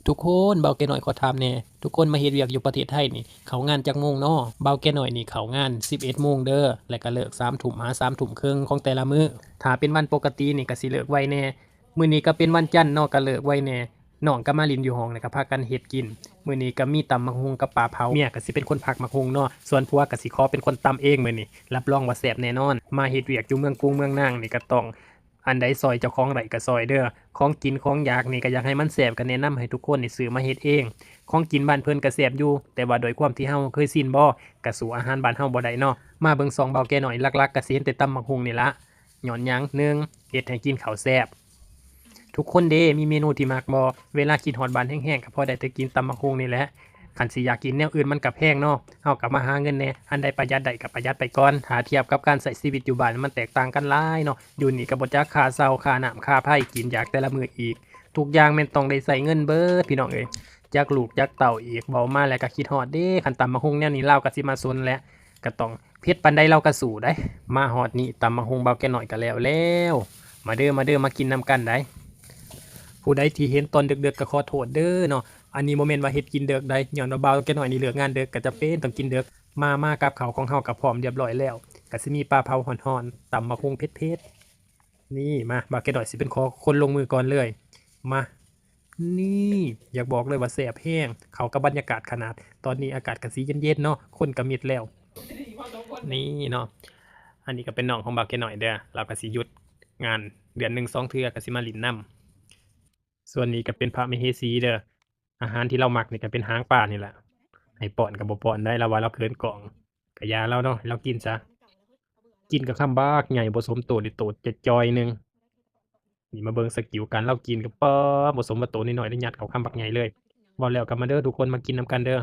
ທຸກຄົນ ບ່າວແກ່ນ້ອຍຂໍຖາມແດ່ ທຸກຄົນມາເຮັດວຽກຢູ່ປະເທດໄທນີ້ ເຂົ້າງານຈັກໂມງນໍ? ບ່າວແກ່ນ້ອຍນີ້ເຂົ້າງານສິບເອັດໂມງເດີ ແລະກະເລີກສາມທຸ່ມຫາສາມທຸ່ມເຄິ່ງຂອງແຕ່ລະມື້. ຖ້າເປັນວັນປົກກະຕິນີ້ກະຊິເລີກໄວແດ່ ມື້ນີ້ກະເປັນວັນຈັນເນາະ ກະເລີກໄວແດ່. ນ້ອງກະມາຫຼິ້ນຢູ່ຫ້ອງ ແລ້ວກະພາກັນເຮັດກິນ. ມື້ນີ້ກະມີຕຳໝາກຫຸ່ງກັບປາເຜົາ. ເມຍກະຊິເປັນຄົນຜັກໝາກຫຸ່ງເນາະ ສ່ວນຜົວກະຊິຂໍເປັນຄົນຕຳເອງມື້ນີ້. ຮັບຮອງວ່າແຊບແນ່ນອນ. ມາເຮັດວຽກຢູ່ເມືອງກຸງເມືອງນາງນີ້ກະຕ້ອງ ອັນໃດຊ່ອຍເຈົ້າຂອງໄດ້ກະຊ່ອຍເດີ. ຂອງກິນຂອງຢາກນີ້ກະຢາກໃຫ້ມັນແຊບ ກະແນະນຳໃຫ້ທຸກຄົນນີ້ຊື້ມາເຮັດເອງ. ຂອງກິນບ້ານເພິ່ນກະແຊບຢູ່ ແຕ່ວ່າດ້ວຍຄວາມທີ່ເຮົາເຄີຍຊິນບໍ ກະສູ້ອາຫານບ້ານເຮົາບໍ່ໄດ້ເນາະ. ມາເບິ່ງຊ່ອງບ່າວແກ່ນ້ອຍ ຫຼັກໆກະຊິເຫັນແຕ່ຕຳໝາກຫຸ່ງນີ້ລະ. ຍ້ອນຫຍັງ? ໜຶ່ງ ເຮັດໃຫ້ກິນເຂົ້າແຊບ. ທຸກຄົນເດ ມີເມນູທີ່ມັກບໍ່? ເວລາຄິດຮອດບ້ານແຮງໆ ກະພໍໄດ້ແຕ່ກິນຕຳໝາກຫຸ່ງນີ້ແຫຼະ. ຄັນຊິຢາກກິນແນວອື່ນມັນກະແພງເນາະ. ເຮົາກະມາຫາເງິນແດ່ ອັນໃດປະຢັດໄດ້ກະປະຢັດໄປກ່ອນ. ຖ້າທຽບກັບການໃຊ້ຊີວິດຢູ່ບ້ານ ມັນແຕກຕ່າງກັນຫຼາຍເນາະ. ຢູ່ນີ້ກະບໍ່ຈັກຄ່າເຊົ່າ ຄ່ານ້ຳ ຄ່າໄຟ ກິນຢາກແຕ່ລະມື້ອີກ. ທຸກຢ່າງແມ່ນຕ້ອງໄດ້ໃຊ້ເງິນເບີດ ພີ່ນ້ອງເອີຍ. ຈັກລູກຈັກເຕົ້າອີກ ເວົ້າມາແລ້ວກະຄິດຮອດເດ. ຄັນຕຳໝາກຫຸ່ງແນວນີ້ ລາວກະຊິມາຊົນແຫຼະ. ກະຕ້ອງ ເຜັດປານໃດລາວກະສູ້ໄດ໋. ມາຮອດນີ້ ຕຳໝາກຫຸ່ງບ່າວແກ່ນ້ອຍກະແລ້ວແລ້ວ. ມາເດີ ມາເດີ ມາກິນນຳກັນໄດ໋. ຜູ້ໃດທີ່ເຫັນຕອນເດິກໆ ກະຂໍໂທດເດີເນາະ. ອັນນີ້ບໍ່ແມ່ນວ່າເຮັດກິນເດິກໄດ໋ ຍ້ອນວ່າບ່າວແກ່ນ້ອຍນີ້ເລີກງານເດິກ ກະຈຳເປັນຕ້ອງກິນເດິກ. ມາ ມາ ກັບເຂົ້າຂອງເຮົາກະພ້ອມຮຽບຮ້ອຍແລ້ວ. ກະຊິມີປາເຜົາຮ້ອນໆ ຕຳໝາກຫຸ່ງເຜັດໆ. ນີ້ ມາ ບ່າວແກ່ນ້ອຍຊິເປັນຄົນລົງມືກ່ອນເລີຍ. ມາ ນີ້ ຢາກບອກເລີຍວ່າແຊບແຮງ ເຂົ້າກັບບັນຍາກາດຂະໜາດ. ຕອນນີ້ອາກາດກະຊິເຢັນໆເນາະ ຄົນກະມິດແລ້ວ. ນີ້ເນາະ ອັນນີ້ກະເປັນນ້ອງຂອງບ່າວແກ່ນ້ອຍເດີ. ລາວກະຊິຢຸດງານເດືອນໜຶ່ງສອງເທື່ອ ກະຊິມາຫຼິ້ນນຳ. ສ່ວນນີ້ກະເປັນພະມະເຫສີເດີ. ອາຫານທີ່ລາວມັກນີ້ກະເປັນຫາງປານີ້ແຫຼະ. ໃຫ້ປ້ອນກະບໍ່ປ້ອນໄດ໋ ລາວວ່າລາວເຂີນກ້ອງ. ກະຢ່າລາວເນາະ ໃຫ້ລາວກິນຊະ. ກິນກະຄຳບັກໃຫຍ່ ບໍ່ສົມໂຕເດ ໂຕຈະຈ່ອຍໜຶ່ງ. ນີ້ມາເບິ່ງສະກິວການລາວກິນກະ ປາ ບໍ່ສົມວ່າໂຕນ້ອຍໆ ໄດ້ຍັດເຂົ້າຄຳບັກໃຫຍ່ເລີຍ. ເວົ້າແລ້ວກະມາເດີທຸກຄົນ ມາກິນນຳກັນເດີ.